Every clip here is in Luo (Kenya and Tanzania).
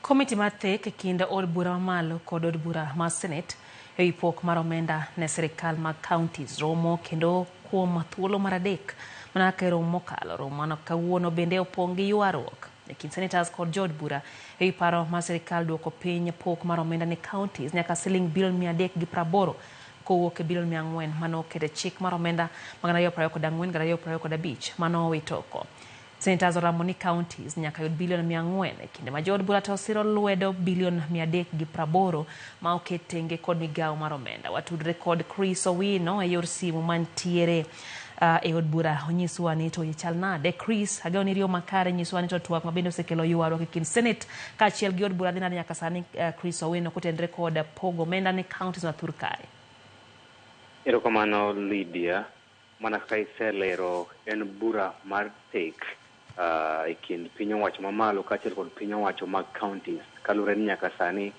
Komiti mar thek e kind od bura mamalo kod od bura mar Senate e wi pok mar omenda ne sirikal mag counties romo kendo kuom thuolo mar adek mana kaka e romo mokalo. Romo mano kawuono bende opong' gi ywaruok e kind senators kod jood bura e wi paro mar sirikal duoko piny pok mar omenda ne counties nyaka siling bilion 380 kowuok e bilion 400 mane oket e chik mar omenda mag 2024 2025 mane owit oko. Senators oramo ni counties nyaka yud bilion 400 e kinde ma jood bura to siro lwedo bilion 380 ma oket tenge kod migawo mar omenda. Watudre kod Chris Owino e yor simu mantiere e od bura onyiswa ni to chal nade. Chris, ageno ni riyo makare nyiswa ni to twak ma bende osekelo ywaruok e kind Senate kaachiel gi od bura dhi nade nyaka sani Chris Owino kotenre kod pogo omenda ne counties ma thur kae. Erokamano Lydia. Mana kaka iselero, en bura mar thek e kind piny owacho mamalo kaachiel kod piny owacho mag counties. Kaluwore ni nyaka sani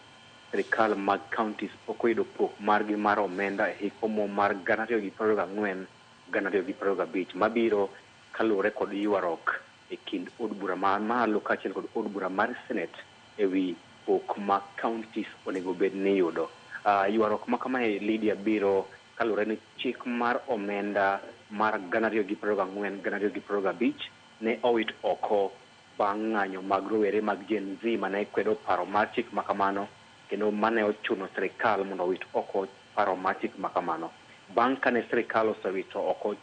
sirikal mag counties pok oyudo pok margi mar omenda e hik omuom mar 2024 2025 mabiro kaluwore kod ywaruok e kind od bura ma malo kaachiel kod od bura mar Senate e wi pok ma counties onego bed ni yudo. Ywaruok ma kamae Lydia biro kaluwore ni chik mar omenda mar 2024 2025 ne owit oko bang' ng'anyo mag rowere mag Gen Z mane kwedo paro mar chik makamano kendo mane ochuno sirikal mondo owit oko paro mar chik makamano. Bang' kane sirikal osewito oko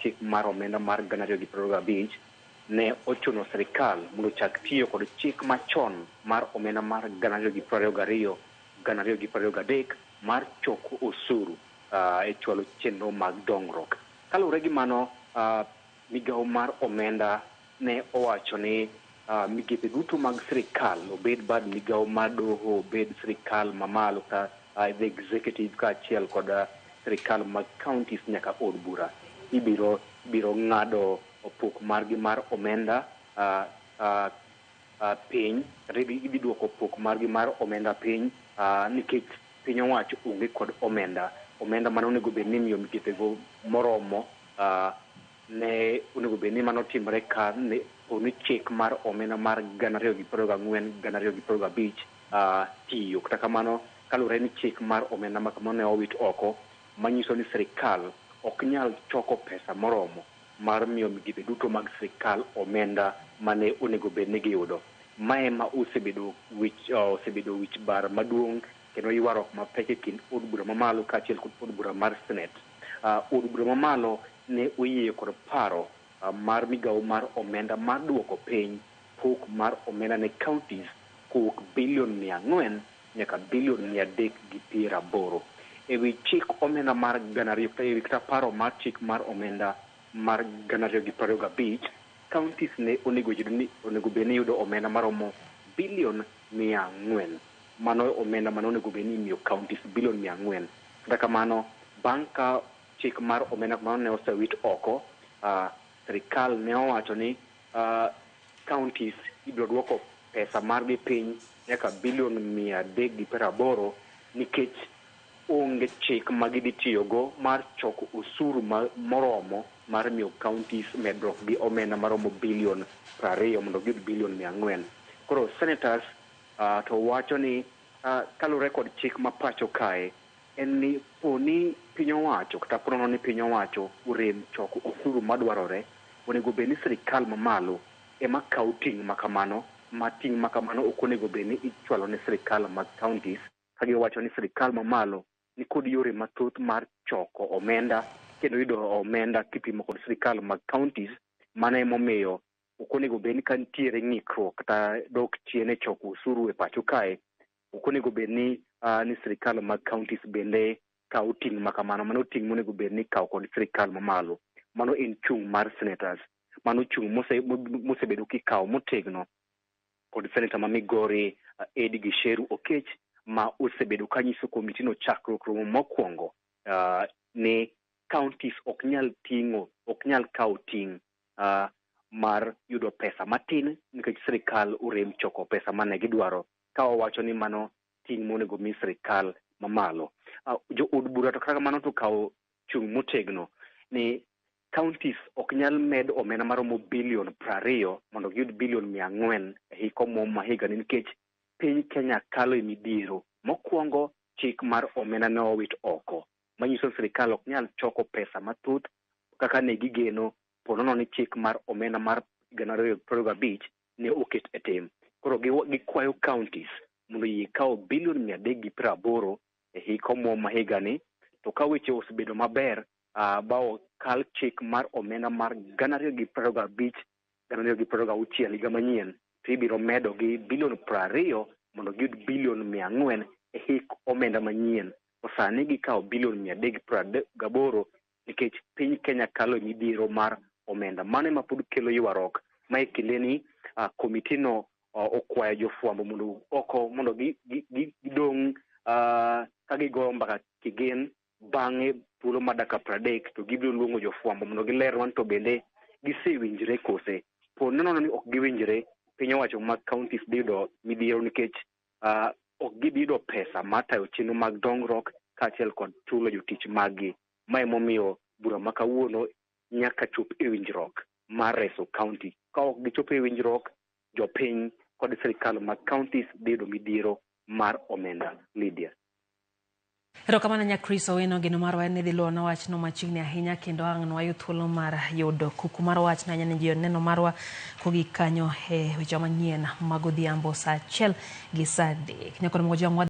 chik mar omenda mar 2025 ne ochuno sirikal mondo ochak tiyo kod chik machon mar omenda mar 2022 2023 mar choko osuru e chwalo chenro mag dongruok. Kaluwore gi mano, migawo mar omenda ne owacho ni migepe duto mag sirikal, obed bad migawo mar doho, obed sirikal mamalo ka the executive kaachiel kod sirikal mag counties nyaka od bura, ibiro biro ng'ado pok margi mar omenda piny, kata idhi duoko pok margi mar omenda piny nikech piny owacho onge kod omenda. Omenda mane onego bed ni imiyo migepego moromo ne onego bed ni mano timore ka ne ni chik mar omenda mar 2024 2025 tiyo. Kata kamano, kaluwore ni chik mar omenda ma kamano ne owit oko, manyiso ni sirikal ok nyal choko pesa moromo mar miyo migepe duto mag sirikal omenda mane onego bed ni giyudo. Mae ma osebedo wich osebedo wich bar maduong' kendo ywaruok mapek e kind od bura mamalo kaachiel kod od bura mar Senate. Od bura mamalo ne oyie kod paro mar migawo mar omenda mar duoko piny pok mar omenda ne counties kowuok bilion 400 nyaka bilion 380. E wi chik omenda mar 2000 kata ewi kata paro mar chik mar omenda mar 2025, counties ne onego yud ni onego bed ni yudo omenda maromo bilion 400. Mano omenda mane onego bed ni imiyo counties bilion 400. Kata kamano, bang' ka chik mar omenda mano ne osewit oko, sirikal ne owacho ni counties ibiro duoko pesa margi piny nyaka bilion 380 nikech onge chik ma gidhi tiyogo mar choko osuru moromo mar miyo counties medruok gi omenda maromo bilion 20 mondo giyud bilion 400. Koro senators to wacho ni kaluwore kod chik ma pacho kae en ni poni piny owacho kata ponono ni piny owacho orem choko osuru madwarore, onego bed ni sirikal mamalo ema kawo ting' makamano, ma ting' makamano ok onego bed ni ichwalo ne sirikal mag counties, ka giwacho ni sirikal mamalo nikod yore mathoth mar choko omenda kendo yudo omenda kipimo kod sirikal mag counties. Mano emomiyo ok onego bed ni ka nitiere ng'ikruok kata dok chien e choko osuru e pacho kae, ok onego bed ni ni sirikal mag counties bende kawo ting' makamano. Mano ting' monego bed ni ikawo kod sirikal mamalo. Mano en chung' mar senators. Mano chung' mosebedo kikawo motegno kod senator ma Migori Eddie Gicheru Okech ma osebedo kanyiso komiti no chakruok romo mokwongo ni counties ok nyal ting'o ok nyal kawo ting' mar yudo pesa matin nikech sirikal orem choko pesa mane gidwaro, ka owacho ni mano ting' monego mi sirikal mamalo. Jo od bura to kata kamano to kawo chung' motegno ni counties ok nyal med omenda maromo bilion 20 mondo giyud bilion 400 e hik omuom ma higani nikech Piny Kenya kalo e midhiero. Mokwongo, chik mar omenda ne owit oko, manyiso ni sirikal ok nyal choko pesa mathoth kaka ne gigeno ponono ni chik mar omenda mar 2025 ne oket e tim. Koro gikwayo counties mondo oyie kawo bilion 380 e hik omuom ma higani. To ka weche osebedo maber, ba okal chik mar omenda mar 2025 2026 higa manyien, to ibiro medo gi bilion 20 mondo giyud bilion 400 e hik omenda manyien. To sani gikawo bilion 380 nikech piny Kenya kalo e midhiero mar omenda. Mano ema pod kelo ywaruok ma e kindeni komiti no okwayo jofwambo mondo oko mondo gidong' ka gigoyo mbaka kigin. Bang'e thuolo mar dakika 30 to gibiro luongo jofwambo mondo giler wan to bende gisewinjre kose. Po nono ni ok giwinjre, piny owacho mag counties dhi yudo midhiero nikech ok gibi yudo pesa mar tayo chenro mag dongruok kaachiel kod chulo jotich maggi. Ma emomiyo bura ma kawuono nyaka chop e winjruok mar reso county. Ka ok gichopo e winjruok, jopiny kod sirikal mag counties dhi yudo midhiero mar omenda. Lydia. Erokamano nya Chris Owino, geno marwa en ni dhi luwo wachno machiegni ahinya kendo ang' nwayud thuolo mar yudo kuku mar wach no ahinya ni joneno marwa kogik kanyo e weche manyien mag odhiambo saa 1 gi saa 3. Nyakoro Mojwang'.